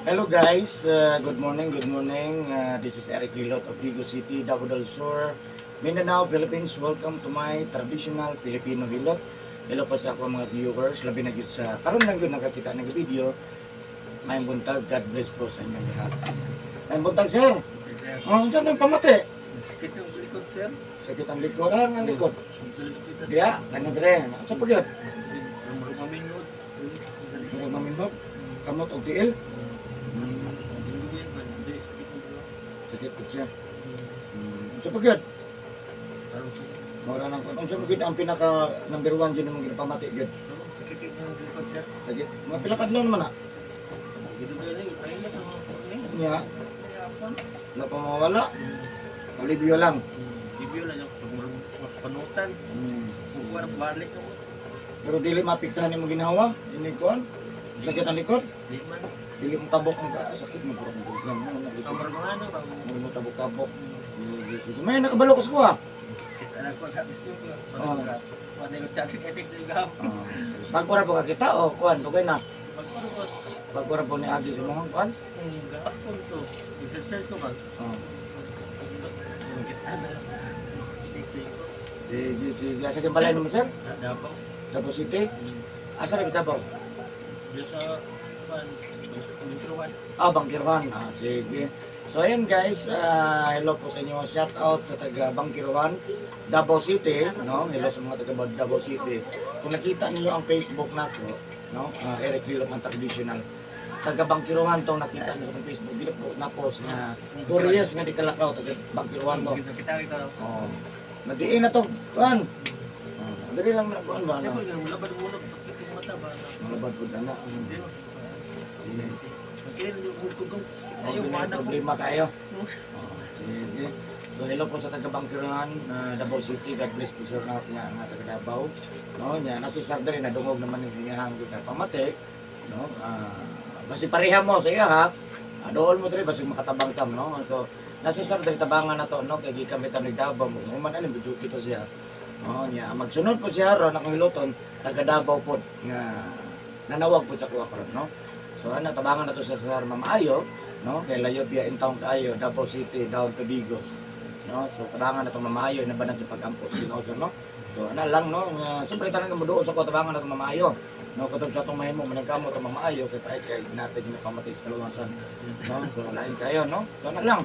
Hello guys, good morning, good morning. This is Eric Hilot of Vigo City, Davao del Sur, Mindanao, Philippines. Welcome to my traditional Filipino Hilot. Hello po sa ako mga viewers, labi na gyud sa karon lang gyud nakakita ng video. May buntag, God bless po sa inyong lahat. May buntag sir. Sir, Oh, saan ang pamati? sakit yung likod, sir. Sakit ang likod, ang likod. Kita, sir. Diya, kanang dire. Sa pagyod. Maminot. Mga mamindot, kamot og tiil. Sakit po siya. Sa pagyod. Mora nang unsa mo gid ang pinaka number 1 gyud mong ginapamati gyud. Sakit yung likod, sir. Sakit. Mga pila kadlaw naman na. Dito ba yun? Ay, ito. Nya, Hapon. wala pa mawala. Olivio lang. Ibyo lang yung panutan. Bukuha ng barlis ako. Pero dili mapiktahan imong ginawa. Ini kon. Sakit ang likod. Liman. Dili mo tabok ang sakit mo puro bugan mo na. Kamar mga ano ba? Mo tabok-tabok. May nakabalo ko sa kuha. Anak ko sa gusto ko. Oh. Wala yung traffic ethics yung gahap. Pagkura po ka kita o kuan dugay na. Pagkoro ko. Pagkura po ni Agi sa mga kuan. Gahap ko ito. Exercise ko ba? Oh. Yung kita na. Ethics ko. Sige, sige. Asa kang balay naman sir? Dabaw. Davao City. Asa na Davao? Diyo sa Bintruan. Bangkiruan. Sige. So ayan guys, hello po sa inyo. Shout out sa taga Bangkiruan, Davao City, no? Hello sa mga taga Davao City. Kung nakita niyo ang Facebook nako, no? Eric Hilot ng traditional. Taga Bangkiruan tong nakita niyo sa Facebook, gila po na post nga curious nga di kalakaw taga Bangkiruan to. Kita kita. Oh. Nadiin na to, kuan. Dali lang na kuan ba Siyempre, no? labad mo lang sakit yung mata ba? Malabad po na. Hindi. Kailan yung hugtugong Ayun, may problema kayo. Sige. So hello po sa taga Bangkiruan, Davao City. God bless po sa lahat nga taga Davao. No, nya nasi sir diri nadungog naman yung hangin kita pamatik, no? Basi pareha mo sa iya ha. Dool mo diri basi makatabang tam, no? So nasi sir diri tabangan na to, no? Kay gikamit ni Davao mo. Man ani budyo pa siya. No, nya magsunod po siya ron akong hiloton taga Davao po nga nanawag po sa kuha karon, no? So ana tabangan na to sa Sir Mamaayo, no? Kay layo biya in town kaayo, Davao City down to Digos. No? So tabangan na to Mamaayo na banan sa pag-ampos Ginosa, no? So ana lang no, siyempre talaga mo doon sa ko tabangan na to Mamaayo. No, kutob sa tong mahimo managkamo to Mamaayo kay paay kay natin yung pamatis kaluwasan. No? So lain kayo, no? So ana lang.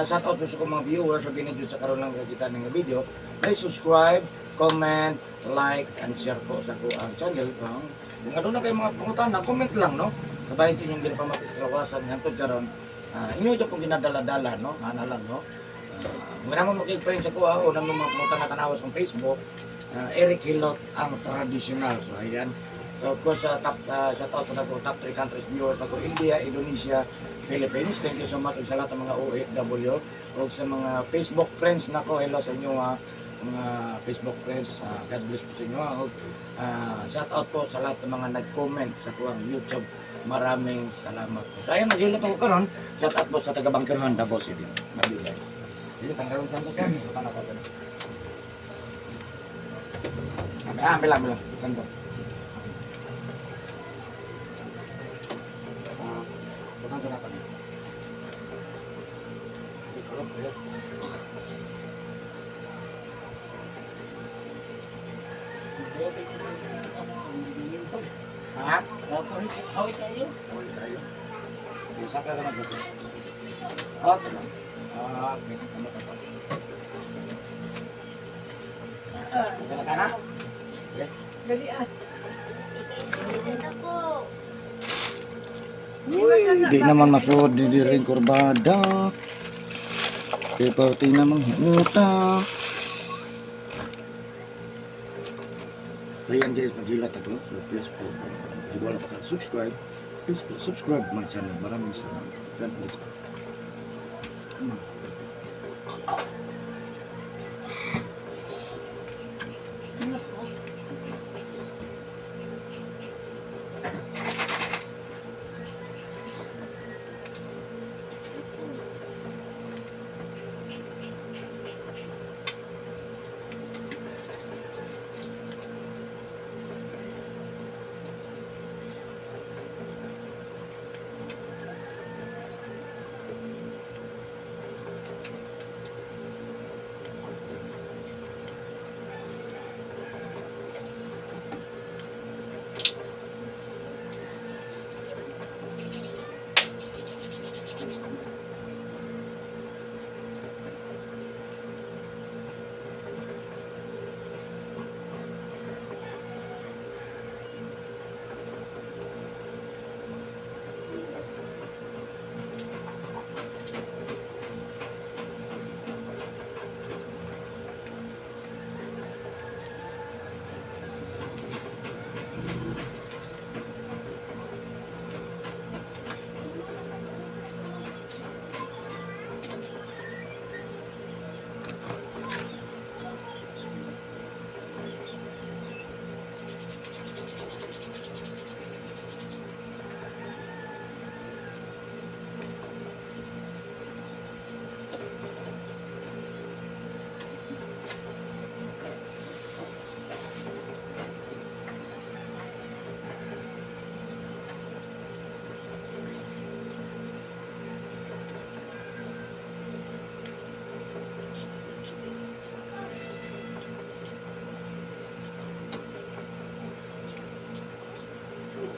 Shout out po sa mga viewers labi na sa karon lang kita ng video. Please subscribe, comment, like and share po sa ko ang channel. Kung ano na kayo mga pangutana, comment lang, no? Kabayan sa inyong ginapamatis kawasan, hantod karon. Inyo ito pong ginadala-dala, no? Ana lang, no? Kung naman makikipray sa kuha, o naman mga pangutana tanawas sa Facebook, Eric Hilot ang traditional. So, ayan. So, of course, shout out na po, top 3 countries viewers na po, India, Indonesia, Philippines. Thank you so much sa lahat ng mga OFW o sa mga Facebook friends na ko. Hello sa inyo, mga Facebook friends, God bless po sa inyo. Shout out po sa lahat ng mga nag-comment sa kuwang YouTube. Maraming salamat po. So ayun, naghilot ako karon. Shout out po sa taga Bangkiruan, Davao City. Mabilay. Dito tanggalon sa mga saan. Paano ka ba? Bila. Kanto. Butang sa natin. Dito. Ha? Awit tayo. Awal tayo. Isa ka naman dito. Okay lang. Okay. Okay na ka na? Okay. Dali ah. Uy, di naman masud di rin kurbada. Seperti namang muta. Ayan guys, maghilat ako. So please po, kung wala pa kayo subscribe, please po, subscribe my channel. Maraming salamat. God bless po.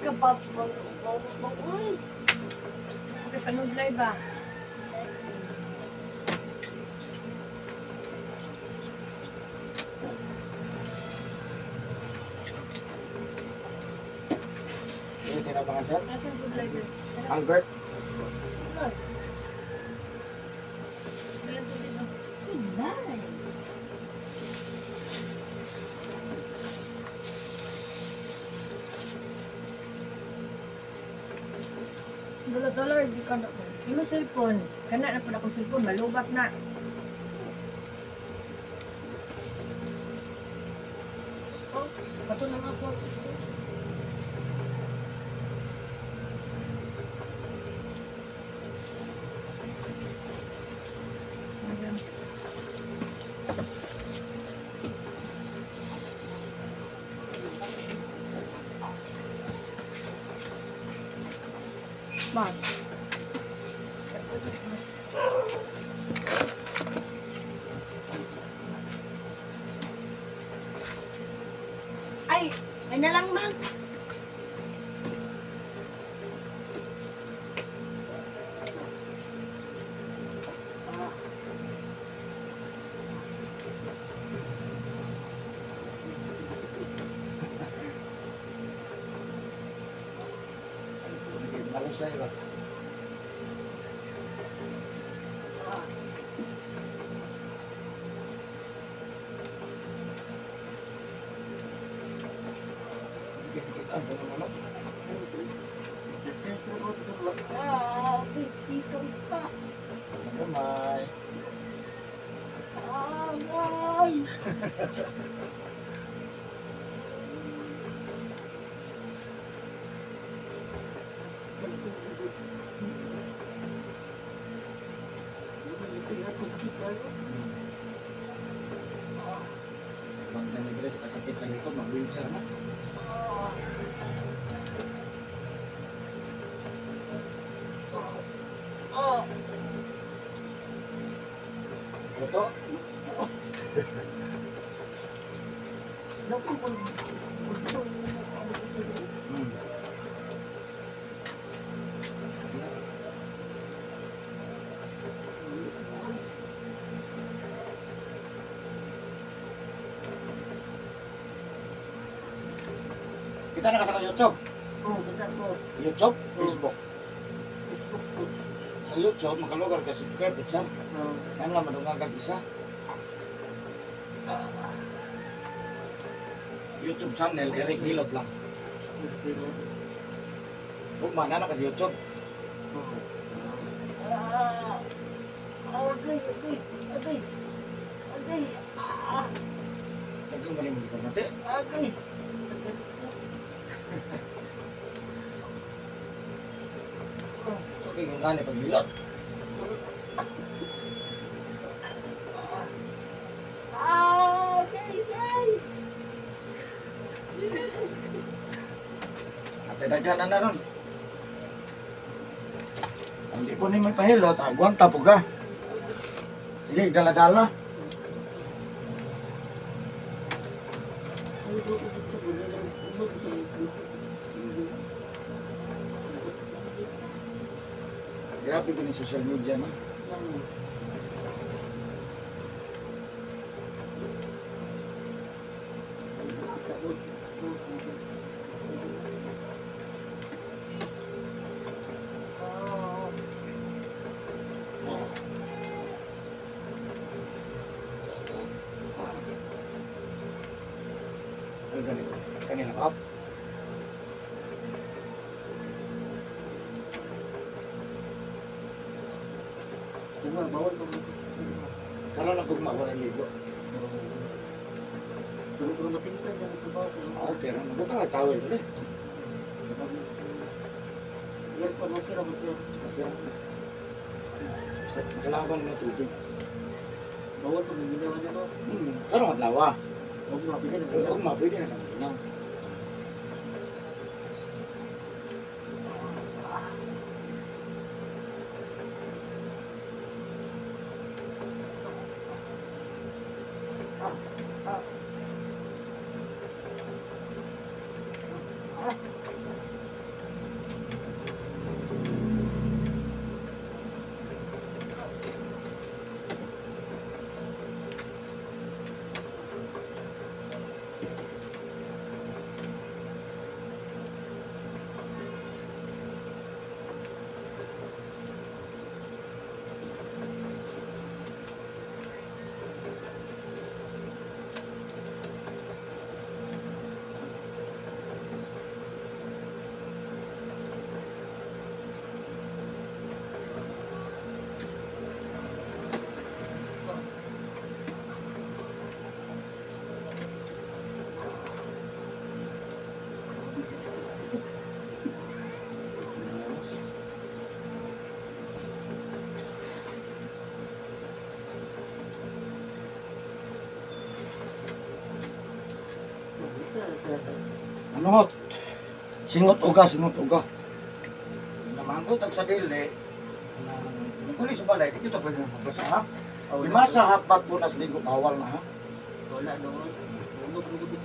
ka pa. Uy. Okay, panudlay ba? Sige, tinabangan sir. Nasaan budlay ba? Albert. Dalang tubig ba? Inay. $1 di ka na. Yung cellphone. Kana na po na akong cellphone. Malubak na. Oh, bato na nga po. Ayan. Mas. Ay na lang bang? Malusay ba? Dikit-dikit ang ano. Dito pa. Gamay. Ay. Pag nanigre sa kasakit sa likod, mag-wheelchair na. Oh. Ito, Naku, hmm. Kita na ka sa YouTube. oh, kita ko. YouTube, Facebook. Sa YouTube, makalugar ka, subscribe ka siya. Oh. Yan lang, madungagag isa. YouTube channel, Eric Hilot lang. Bukman, na ka sa YouTube. Agay, agay, agay. Agay, Lagi mo rin mo mati. agay. So, kaya kung gani pag hilot. Agay, agay. At daghan na ron. Ang di po ni may pahilot, agwanta po ka. Sige, dala-dala. Grabe ko ni social media na. Ano ganito? Kanina up. Karoon ang tugma, walang ligo. Okay, rin. Magkita nga tawel ulit. Okay. Basta kailangan ko ng tubig. Karoon ang lawa. Huwag mapili na kami na. singot. Singot uga, singot uga. Namagot ang sa dili. Nagkuli sa balay, di kita pwede magbasa ha. Lima sa hapat po nas linggo, bawal na ha. Wala naman. Tulog na gabi.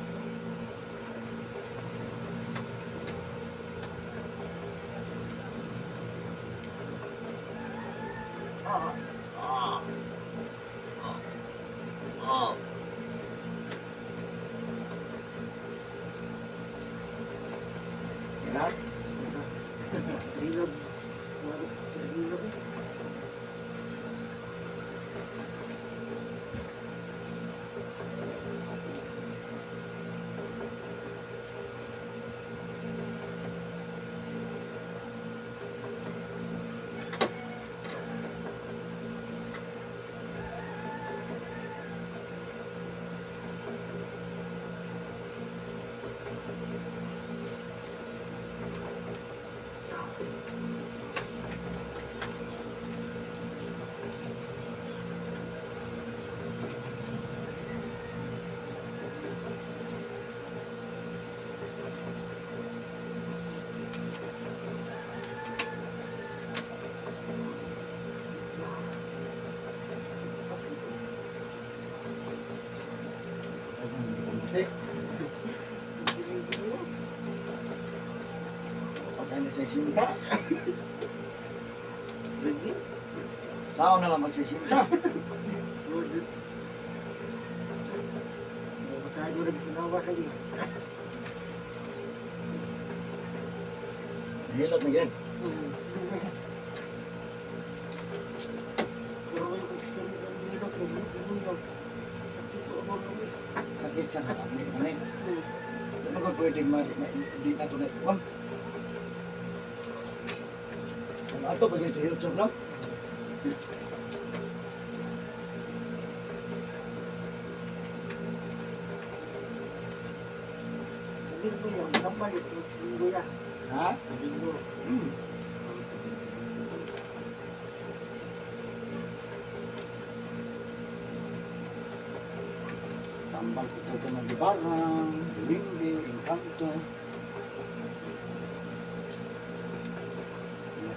Yan. Ilog. Ilog. Hindi. Pag ano sa sinta, Lagi. sao na lang magsisinta. Masahe mo lagi sinawa lagi. Nahilot na yan. Sakit sa katami. Ano ka pwedeng hindi na ito na ito? Ang ato pa sa YouTube lang. Ha? Hmm. Tambal kita ito ng Ibarang, Luwindi, Encanto,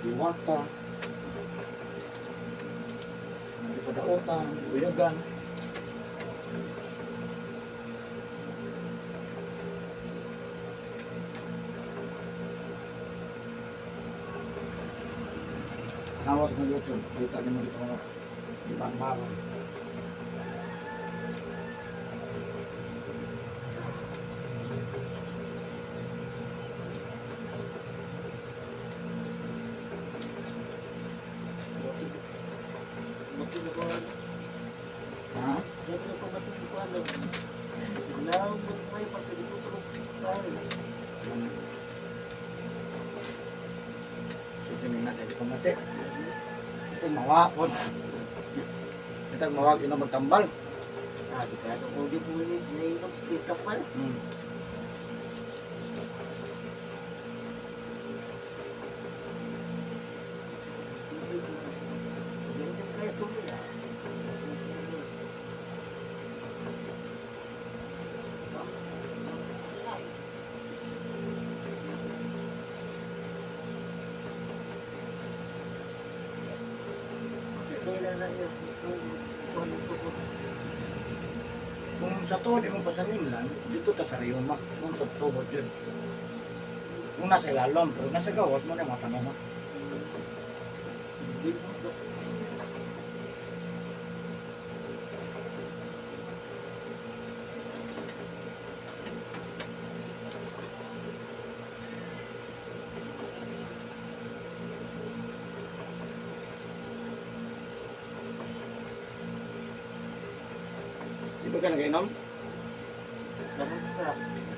Diwata, Padaotan, Uyagan. Hawas ng YouTube, kita niyo mo dito mga ibang barang. Ha? So, tinig natin, di pamati. Ito mawapon. Ito mawag ina magtambal. Hmm. Kung sa tuhod mo pasanin lang, dito ta sa riyoma. Kung sa tuhod yun. Kung nasa ilalom, pero nasa gawas mo na mapanunod. Di ba ka nag-inom?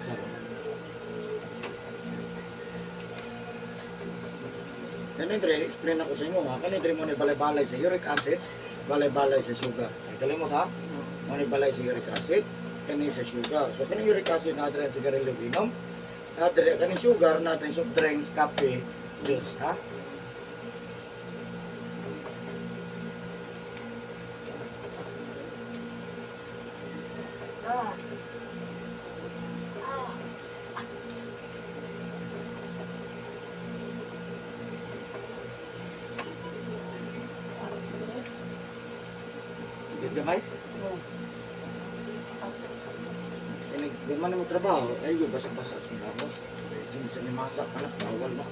Sarap. Ganun dre, explain ako sa inyo ha. Ganun dre mo ni balay-balay sa uric acid, balay-balay sa sugar. Ay, kalimot ha? Mo ni balay sa uric acid, kani sa sugar. So, kani uric acid na adre ang sigarilyo inom, adre, kani sugar na adre soft drinks, kape, juice, ha? gamay. Oh. Di man mo trabaho, ay yung basa-basa sa tapos. Yung sa masak, anak, bawal mo.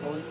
Bawal.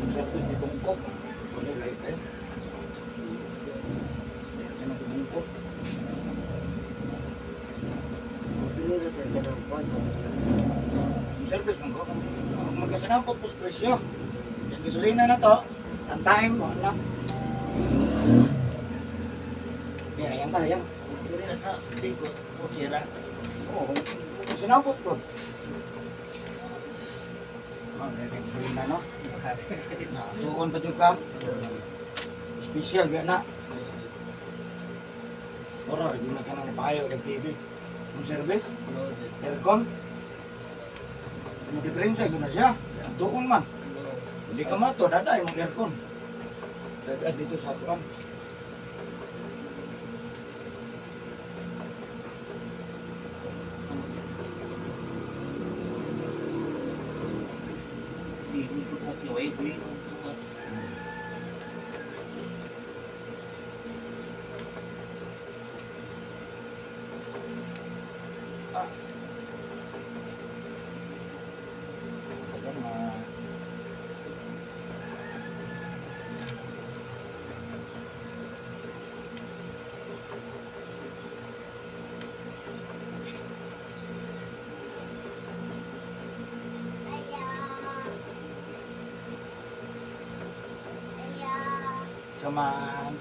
ang service di bungkok. Ano lahat eh? Yan ang bungkok. Pili na tayo ng kwan. Ang service mo ko. Magkasanampot po sa presyo. Yung gasolina na to, ang time mo, ano? Kaya yan tayo. Diri na sa Bigos, Putira. Oo, sinampot ko. May gasolina, no? Tuon pa dyan ka. Special, biya na. Ora, hindi na ka nang payo ng TV. Ang service, aircon. Ang diferensya, yun na siya. Tuon man. Hindi ka mato, daday mong aircon. Daday dito sa tuan. Hindi ko sa siway, hindi ko sa Ayan, Kaman.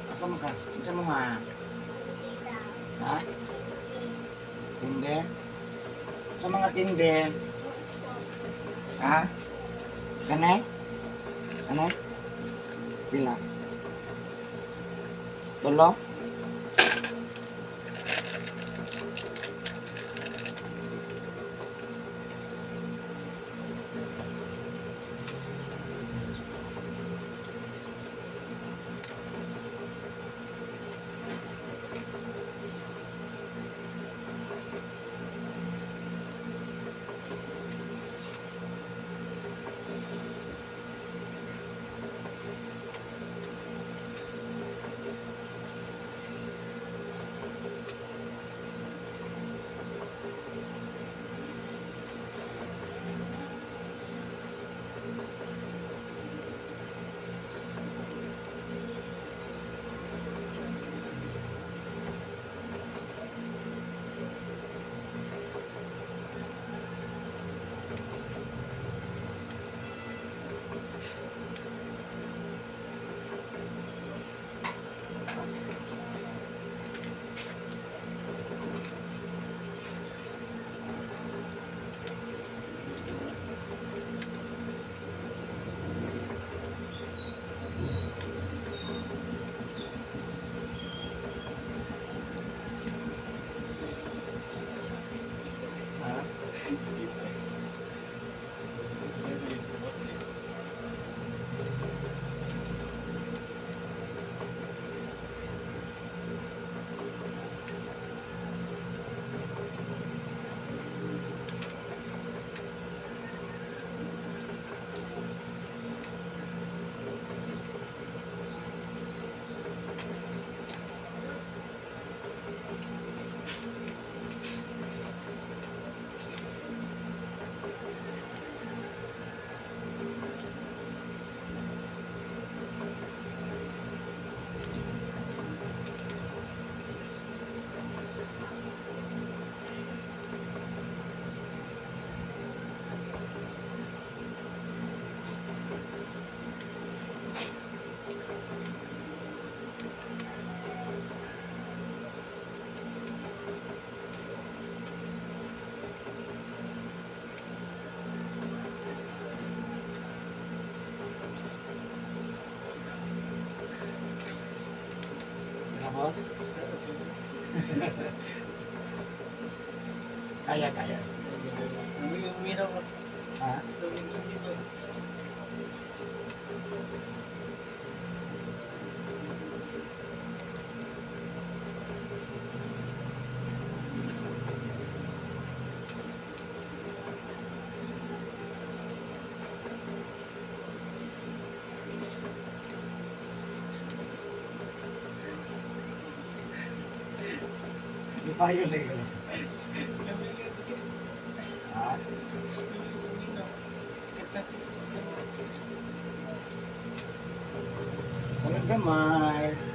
Asa mo ka? Asa mo nga? Ha? Tinde? Sa mga tinde? Ha? Kanay? Kanay? Pila? Tulo? Boss? Kaya. Uminaw ka. Ha? Di pa yun eh. Ha? Sakit-sakit. gamay.